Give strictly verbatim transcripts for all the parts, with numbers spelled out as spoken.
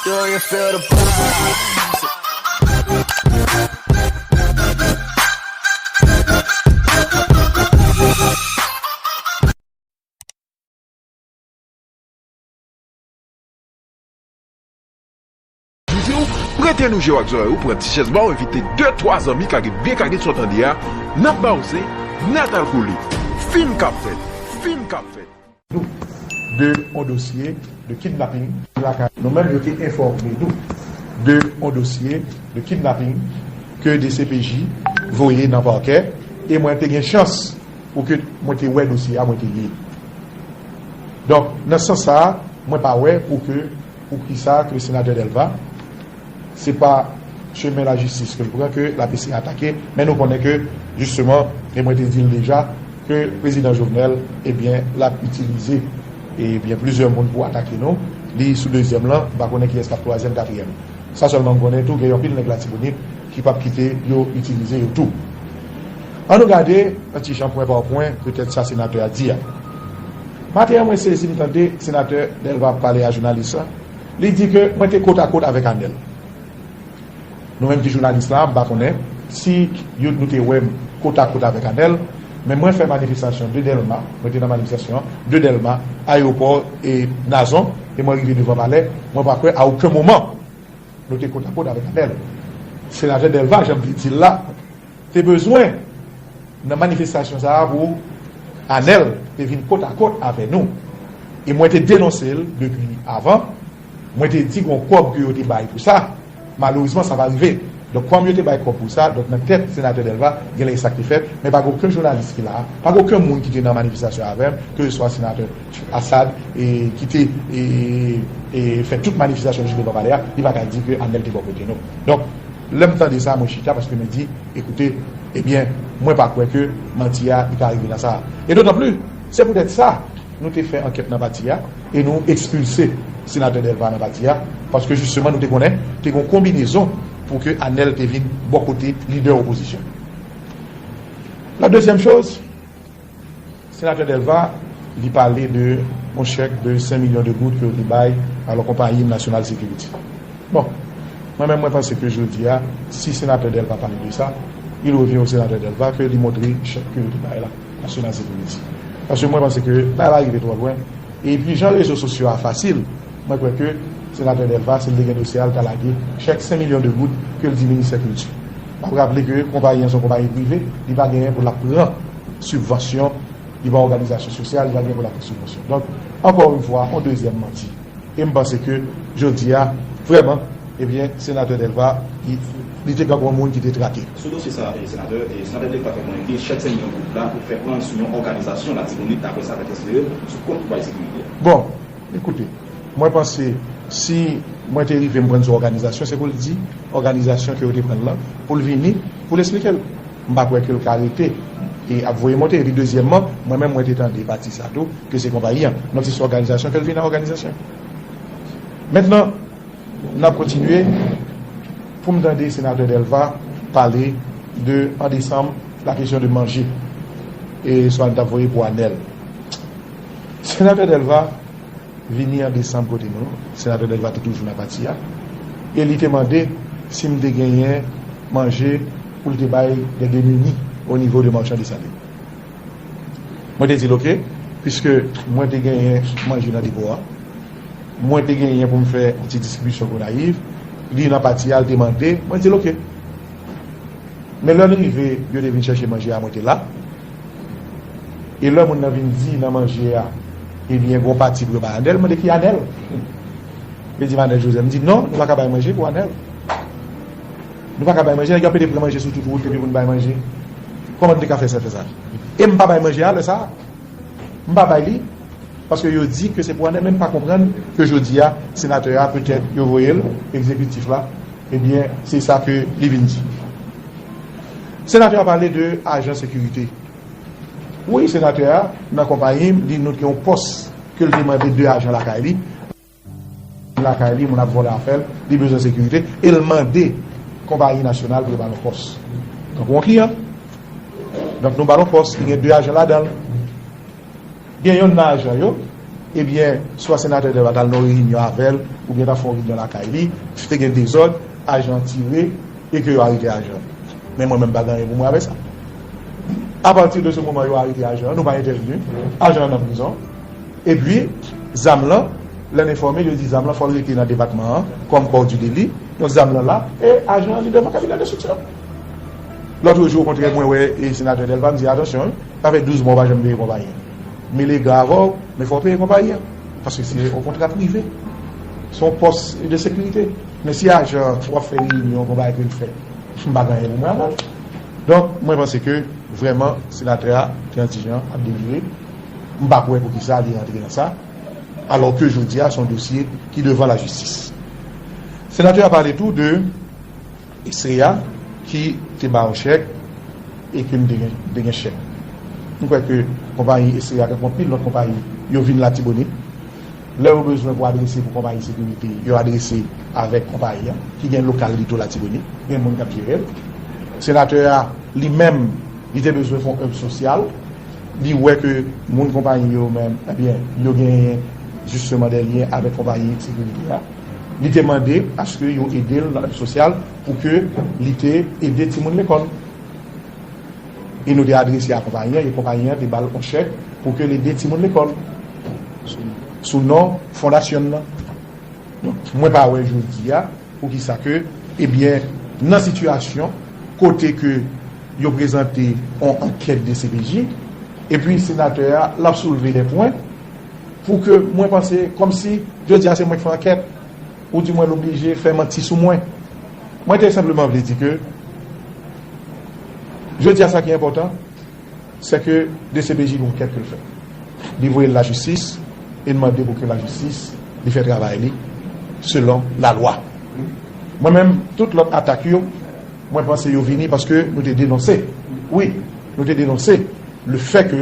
Do you feel the vibes? Di w, prete nou je w ak zòrèy ou, pran ti chèz ba w, envite de, twa zanmi kage byen kage sou tande a, n ap ba w zen, nèt al kole. Fim k ap fèt, fim k ap fèt. Nou, de yon dosye de kidnaping lakay nou menm, yo te enfòme nou de yon dosye de kidnaping ke D C P J voye nan pakè, e mwen te gen chans pou ke mwen te wè dosye a, mwen te li. Donk, nan sans sa a, mwen pa wè pou ke, pou ki sa ke senatè Delva, se pa chemen lajistis ke l pran, ke l ap eseye atake, men nou konnen ke, jisteman, e mwen te di l deja, ke prezidan Jovenel, ebyen, l ap itilize, ebyen, plizyè moun pou atake nou. Li sou dezyèm lan, m pa konnen kiyès k ap twazyèm, katriyèm. Sa sèlman m konnen tou, gen yon pil nèg Latibonit ki p ap kite yo itilize yo tou. Ann nou gade yon ti jan pwen pa pwen, petèt sa senatè a di a. Maten an, mwen sezi, m tande senatè Delva ap pale a jounalis la. Li di ke mwen te kot a kot avèk Anèl. Nou menm ki jounalis la, m pa konnen si yo, nou te wè m kot a kot avèk Anèl, men mwen fè manifestasyon de Dèlma, mwen te nan manifestasyon an, de Dèlma, ayewopò e Nazon, e mwen rive devan palè, mwen pa kwè a okenn moman nou te kot a kot avèk Anèl. Senatè Delva, jan m te di l la, te bezwen nan manifestasyon sa a pou Anèl te vin kot a kot avè nou. E mwen te denonse l depi avan. Mwen te di gon kòb ke yo te bay pou sa. Malerezman, sa pa rive. Donk, kòm yo te bay kòb pou sa, donk nan tèt senatè Delva, genlè e sa k te fèt, men pa gen okenn jounalis ki la a, pa gen okenn moun ki te nan manifestasyon avè m, keseswa senatè Assad, e, ki te, e, e, fè tout manifestasyon jis devan palè a, li pa ka di ke Anèl te bò kote nou. Donk, lè m tande sa, mwen chita, paske mwen di, ekoute, ebyen, mwen pa kwè ke manti a, li ka rive nan sa a. E dotan pli, se poutèt sa, nou te fè ankèt nan pati a, e nou ekspilse senatè Delva nan pati a, paske jisteman nou te konnen, te gen yon konbinezon pou ke Anèl te vin bò kote lidè opozisyon. La dezyèm choz, senatè Delva, li pale de yon chèk de senk milyon de goud ke yo te bay a la konpayi National Security. Bon, mwen menm, mwen panse ke jodi a, si senatè Delva pale de sa, il revient au sénateur Delva ke li montre chèk ke yo te bay la, National Security. Paske mwen panse ke bagay la rive twò lwen. Epi, jan rezo sosyo a fasil, mwen kwè ke senatè Delva, si l te gen dosye a, l ta lage chèk senk milyon de goud ke l di ministè kilti. M ap raple ke konpayi an se yon konpayi prive, li pa genyen pou l ap pran sibvansyon, li pa òganizasyon sosyal, li pa genyen pou l ap pran sibvansyon. Donk, ankò yon fwa, yon dezyèm manti. E m panse ke jodi a, vrèman, ebyen, senatè Delva, li, li te kanpe yon moun ki te trake. Sou dosye sa, e, senatè, e, senatè Delva fè konnen ke chèk senk milyon goud la pou fè pran sou yon òganizasyon Latibonit, daprè sa fèk espere, sou kont konpayi sekirite a. Bon, ekoute, mwen panse, si mwen te rive m pran sou òganizasyon, se pou l di òganizasyon ke yo te pran l lan, pou l vini, pou l esplike l. M pa kwè ke l ka rete e ap voye monte. Epi dezyèmman, mwen menm mwen te tande pati sa tou, ke se konpayi an. Donk se sou òganizasyon ke l vin nan òganizasyon. Mentnan, n ap kontinye pou m tande senatè Delva pale de, an desanm, la kesyon de manje. E swa n t ap voye pou Anèl. Senatè Delva vini an desanm kote nou, senatè Delva te toujou nan pati a, e li te mande si m te genyen manje pou l te bay de demini o nivo de Marchand Dessalines. Mwen te di l oke, piske mwen te genyen manje nan depo a, mwen te genyen pou m fè yon ti distribisyon Gonayiv, li nan pati a, l te mande, mwen di l oke. Men lè n rive, yo te vin chèche manje a, mwen te la. E lè moun nan vin di nan manje a, ebyen, gon pati pou yo bay Anèl, mwen di ki Anèl? Yo di Anèl Jozèf. M di non, nou pa ka bay manje pou Anèl. Nou pa ka bay manje, nèg yo ap pede pran manje sou tout wout epi pou n bay manje. Kòman n te ka fè sa, fè sa? E m pa bay manje a lè sa a. M pa bay li, paske yo di ke se pou Anèl, men m pa konprann ke jodi a, senatè a, petèt, yo voye l, egzekitif la, ebyen, se sa ke li vin di. Senatè a pale de ajan sekirite. Wi, senatè a, nan konpayi m, li, nou te gen yon pòs ke l te mande de ajan lakay li. Lakay li, moun ap vòlè afè l, li bezwen sekirite, e l mande konpayi nasyonal pou yo ba l yon pòs. Tankou yon kliyan. Donk, nou ba l yon pòs, li gen de ajan ladan l. Gen yonn nan ajan yo, Ebyen, swa senatè Delva t al nan yon reyinyon avè l, oubyen t ap fè yon reyinyon lakay li, te gen dezòd, ajan tire, e ke yo arete ajan. Men mwen menm pa gen anyen pou mwen avè sa. Apati de se moman yo arete ajan an, nou pa entèvini, ajan an nan prizon. Epi, zam lan, lè n enfòme, yo di zam lan fò l rete nan depatman an, kòm kò di deli, donk zam lan la, e ajan an li devan kabinè enstriksyon. Lòt jou, okontrè, mwen wè e senatè Delva, m di, atansyon, wi, sa fè douz mwa w pa janm peye konpayi an. Mele gra avè w, men fò w peye konpayi an. Paske se yon kontra prive. Se yon pòs de sekirite. Men si ajan w ap fè reyinyon, konpayi ke l fè, m pa gen anyen pou mwen avè l. Donk, mwen panse ke vrèman, senatè a, tranzijan, ap delire. M pa kwè poukisa li rantre nan sa. Alò ke jodi a, se yon dosye ki devan lajistis. Senatè a pale tou de Estrella ki te ba yon chèk e ke m te gen, te gen chèk. M kwè ke konpayi Estrella, tankou anpil lòt konpayi, yo vin Latibonit. Lè yo bezwen pou adrese pou konpayi sekirite, yo adrese avèk konpayi an, ki gen lokal li tou Latibonit, gen moun k ap jere l. Senatè a, li menm, li te bezwen fè yon èd sosyal, li wè ke moun konpayi yo menm, ebyen, yo genyen jisteman dè lyen avèk konpayi sekirite a. Li te mande aske yo ede l nan èd sosyal pou ke li te ede timoun lekòl. E nou te adrese a konpayi an, e konpayi an te ba l yon chèk pou ke l ede timoun lekòl sou, sou non fondasyon nan. Donk, mwen pa wè jodi a poukisa ke, ebyen, nan sitiyasyon kote ke yo prezante yon ankèt D C P J, epi senatè a, l ap soulve de pwen pou ke mwen panse kòmsi jodi a se mwen ki fè ankèt, ou di mwen l oblije fè manti sou mwen. Mwen te senpleman vle di ke jodi a sa ki enpòtan, se ke D C P J gen yon ankèt ke l fè. Li voye l lajistis e l mande pou ke lajistis li fè travay li selon lalwa. Mwen menm, tout lòt atak yo, mwen panse yo vini paske nou te denonse. Wi, nou te denonse le fè ke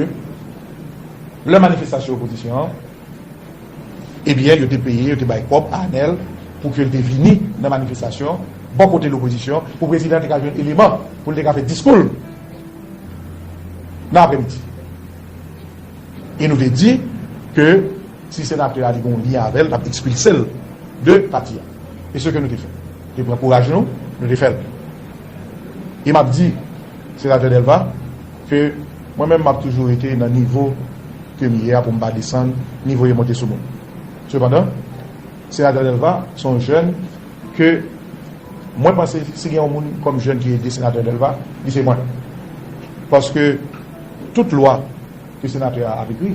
lè manifestasyon opozisyon an, ebyen, yo te peye, yo te bay kòb a Anèl pou ke l te vini nan manifestasyon bò kote lopozisyon pou prezidan te ka jwenn eleman pou l te ka fè diskou l nan aprèmidi. E nou te di ke si senatè a li gen yon lyen avè l, l ap ekspilse l de pati a. E se ke nou te fè. Te pran kouraj nou, nou te fè l. E m ap di, senatè Delva, ke mwen menm m ap toujou rete nan nivo ke m ye a pou m pa desann nivo yo monte sou moun. Sepandan, senatè Delva se yon jèn ke mwen panse si gen yon moun kòm jèn ki ede senatè Delva, li se mwen. Paske tout lwa ke senatè a ap ekri,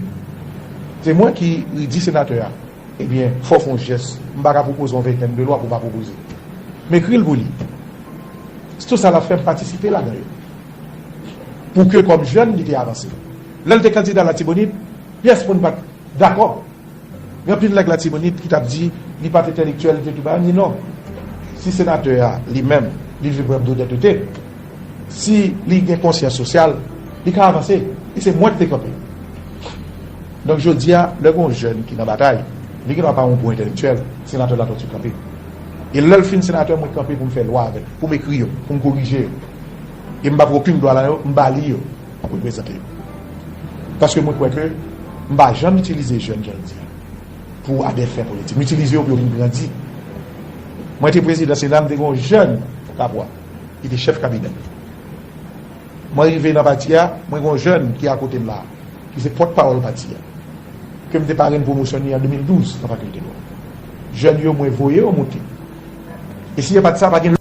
se mwen ki di senatè a, ebyen, fò w fè yon jès, m pa ka pwopoze yon ventèn de lwa pou w pa pwopoze. M ekri l pou li. Se tou sa l ap fè, m patisipe ladan yo. Pou ke kòm jèn, li te avanse. Lè l te kandida Latibonit, pyès moun pa t dakò. Gen anpil nèg Latibonit ki t ap di li pa t entèlektyèl, li te tou bagay, m di non. Si senatè a, li menm, li vle pran dodètete, si li gen konsyans sosyal, li ka avanse. E se mwen ki te kanpe. Donk, jodi a, lè gen yon jèn ki nan batay, li gendwa pa yon gwo entèlektyèl, senatè Latortue kanpe. E lè l fin senatè, mwen kanpe pou m fè lwa avè l, pou m ekri yo, pou m korije yo. E m pa pran okenn dwa la yo, m ba li yo pou l prezante yo. Paske mwen kwè ke m pa janm itilize jèn, jan l di a, pou a dè fen politik. M itilize yo pou yo vin grandi. Mwen te prezidan Sena, m te gen yon jèn Kapwa ki te chèf kabinè. Mwen rive nan pati a, mwen gen yon jèn ki akote m la, ki se pòtpawòl pati a, ke m te parenn pwomosyon li an de mil douz nan fakilte dwa. Jèn yo, mwen voye yo moute. E si yo pa t sa, pa gen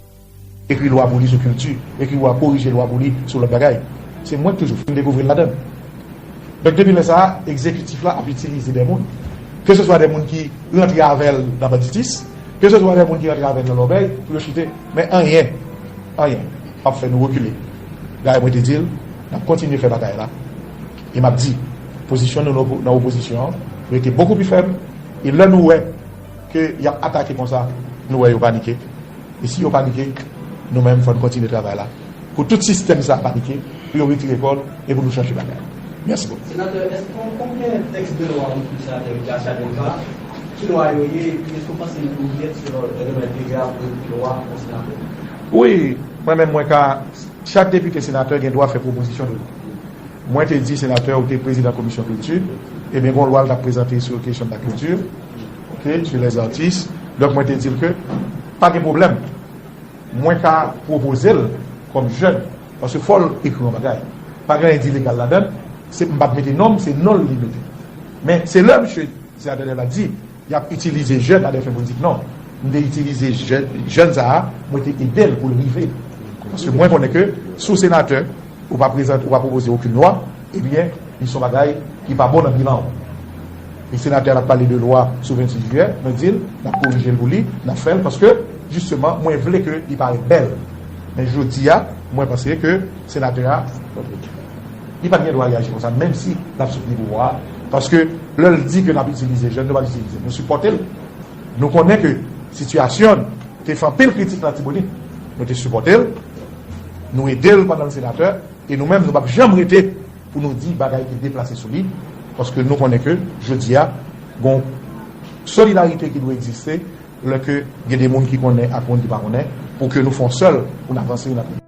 ekri lwa pou li sou kilti, ekri lwa, korije lwa pou li sou lòt bagay. Se mwen ki toujou fè m dekouvri l ladan l. Donk, depi lè sa a, egzekitif la ap itilize de moun. Ke se swa de moun ki rantre avè l nan banditis, ke se swa de moun ki rantre avè l nan lòbèy, pou yo chite. Men anyen, anyen p ap fè nou rekile. Dayè, mwen te di l, n ap kontinye fè batay la. E m ap di, pozisyon nou nan opo-, nan opozisyon an rete bokou pi fèm. E lè nou wè ke y ap atake konsa, nou wè yo panike. E si yo panike, nou menm, fò n kontinye travay la. Pou tout sistèm sa a panike, pou yo retire kò l e pou nou chanje bagay. Mèsi bokou. Senatè, èske w konn konbyen tèks de lwa ou ki senatè yo te achte a Delva? Ki lwa yo ye? Epi èske w panse li pou vin sou lòd règleman enteryè a pou ekri lwa pou senatè? Wi, mwen menm, mwen ka, chak depite senatè gen dwa fè pwopozisyon de lwa. Mwen te di senatè ou te prezidan komisyon kilti, Ebyen, gon lwa l t ap prezante sou kesyon de la kilti, ok, sou lèzartis. Donk, mwen te di l ke pa gen pwoblèm. Mwen ka pwopoze l kòm jèn, paske fò l ekri yon bagay. Pa gen anyen d ilegal ladan l, se, m p ap mete non m, se non l li mete. Men se lè misye, senatè Dèlà di, y ap itilize jèn a dè fen politik. Non, m te itilize jèn, jèn sa a, mwen te ede l pou l rive. Paske mwen konnen ke si w senatè, ou pa prezante, ou pa pwopoze okenn lwa, ebyen, li se yon bagay ki pa bon nan bilan w. E senatè a t ap pale de lwa sou vennsis jiyè, mwen di l, n ap korije l pou li, n ap fè l, paske, jisteman, mwen vle ke li parèt bèl. Men jodi a, mwen panse ke senatè a, li pa t gen dwa reyaji konsa, menm si l ap soutni pouvwa a, paske lè l di ke n ap itilize jèn, nou pa t itilize, nou sipòte l. Nou konnen ke sitiyasyon l te fè anpil kritik Latibonit. Nou te sipòte l, nou ede l pandan l senatè, e nou menm, nou p ap janm rete pou nou di bagay ki deplase sou li, paske nou konnen ke jodi a, gon solidarite ki dwe egziste, lè ke gen de moun ki konnen ak moun ki pa konnen, pou ke nou fè yon sèl, pou n avanse, pou n ap